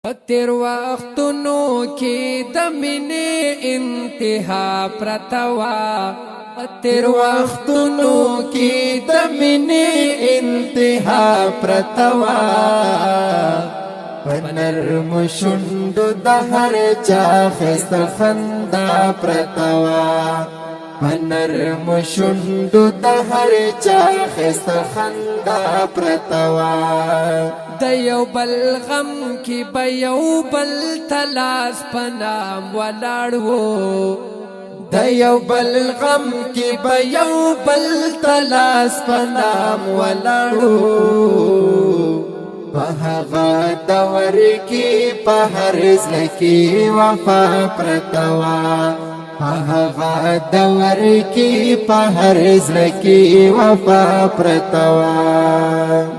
تیر وختونو کې د مینې انتها پرته وه، تیر وختونو کې د مینې انتها پرته وه. په نرمو شونډو د هر چا ښایسته خندا پرته وه، په نرمو شونډو د هر چا ښایسته خندا پرته وه. د یو بل غم کې به یو بل ته لاس په نام ولاړ وو، د یو بل غم کې به یو بل ته لاس په نام ولاړ وو. په هغه دور کې په هر زړه کې وفا پرته وه، په هغه دور کې په هر زړه کې وفا پرته وه.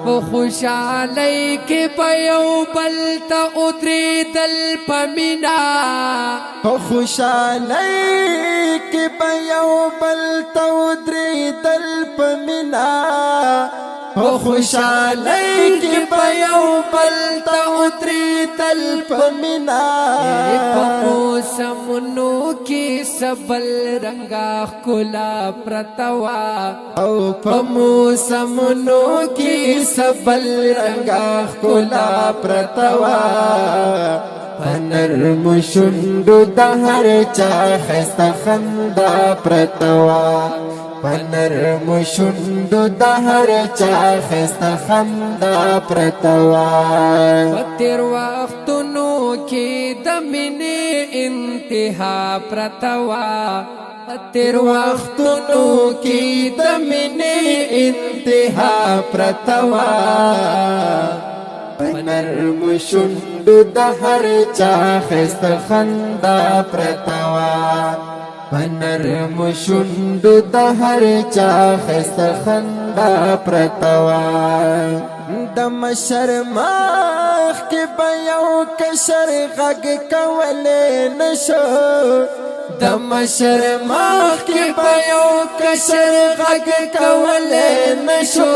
په خوشحالۍ کې به یو بل ته ودرېدل په مینا، په خوشحالۍ کې به یو بل ته ودرېدل په مینا، په خوشحالۍ کې به یو بل ته ودرېدل په مینا. په موسمونو کې سبل رنګه ښکلا پرته وه، او په موسمونو کې سبل رنګه ښکلا پرته وه. په نرمو شونډو د هر چا ښایسته خندا پرته وه، په نرمو شونډو د هر چا ښایسته خندا پرته وه. په تیر وختونو کې د مینې انتها پرته وه، تیر وختونو کې د مینې انتها پرته وه. په نرمو شونډو د هر چا ښایسته خندا پرته وه، په نرمو شونډو د هر چا ښایسته خندا پرته وه. د مشر مخ کې به یو کشر غږ کولی نشو، د مشر مخ کې به یو کشر غږ کولی نشو.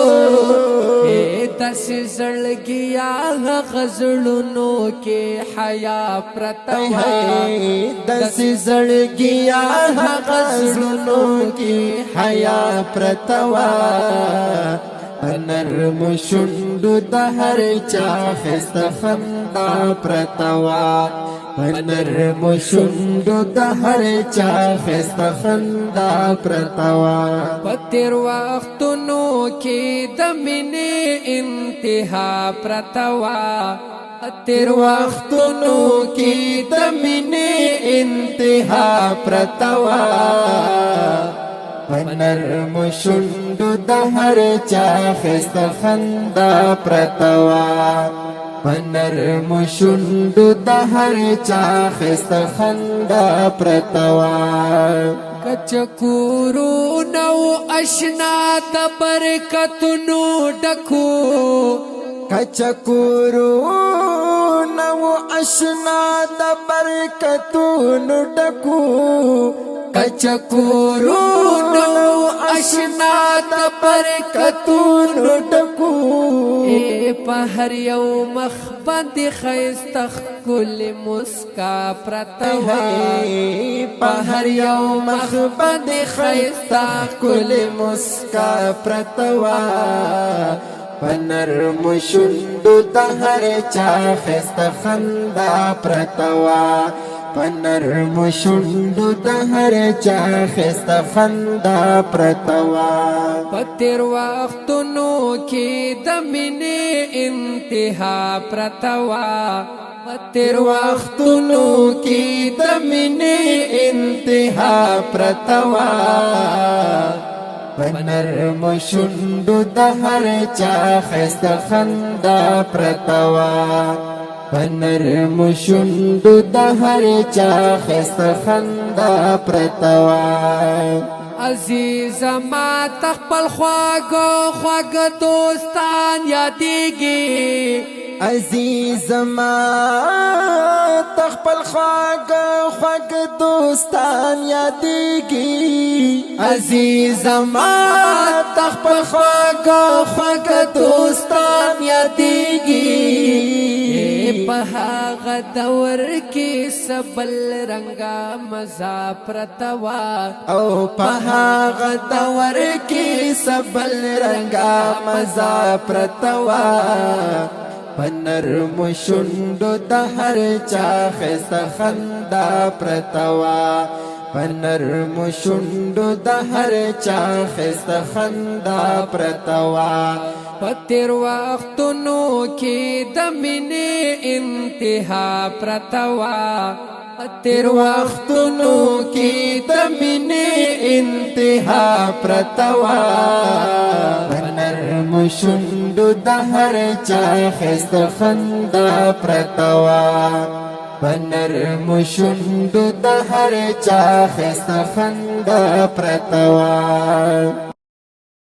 داسې زړګیا هغه زړونو کې حیا پرته وه، داسې زړګیا هغه زړونو کې حیا پرته وه. په نرمو شونډو د هر چا ښایسته خندا پرته وه، په نرمو شونډو د هر چا ښایسته خندا پرته وه. په تیر وختونو کې د مینې انتها پرته وه، تیر وختونو کې د مینې انتها پرته وه. په نرمو شونډو د هر چا ښایسته خندا پرته وه، په نرمو شونډو د هر چا ښایسته خندا پرته وه. کچکورونه او اشنا د برکتونو ډکو، کچکورونه او اشنا د برکتونو ډکو، کچکورونه او اشنا د برکتونو ډکو. په هر یو مخ باندې ښایسته ښکلې مسکا پرته وه، په هر یو مخ باندې ښایسته ښکلې مسکا پرته وه. په نرمو شونډو د هر چا ښایسته خندا پرته وه، په نرمو شونډو د هر چا ښایسته خندا پرته وه. په تیر وختونو کې د مینې انتها پرته وه، په تیر وختونو کې د مینې انتها پرته وه. په نرمو شونډو د هر چا ښایسته خندا پرته وه، په نرمو شونډو د هر چا ښایسته خندا پرته وه. عزیز ما ته خپل خواږه خواږه دوستان یادېږي، عزیز ما ته خپل خواږ خوږ دوستان یادېږي. عزیز ما تخپل خواږ خوږ دوستان یادېږي. په هغه دور کې سبل رنگا مزا پرتوا، او په هغه دور کې سبل رنگا مزا پرتوا. پنر مشوندو د هر چا خسته خندا پرتوا، پنر مشوندو د هر چا خسته خندا پرتوا. په تیر وختونو کې د مینې انتها پرتوا، تیر وختونو کې د مینې انتها پرتوا. پنر مشوندو د هر چا خسته خندا پرتوا، پنر مشوندو د هر چا خسته خندا پرتوا.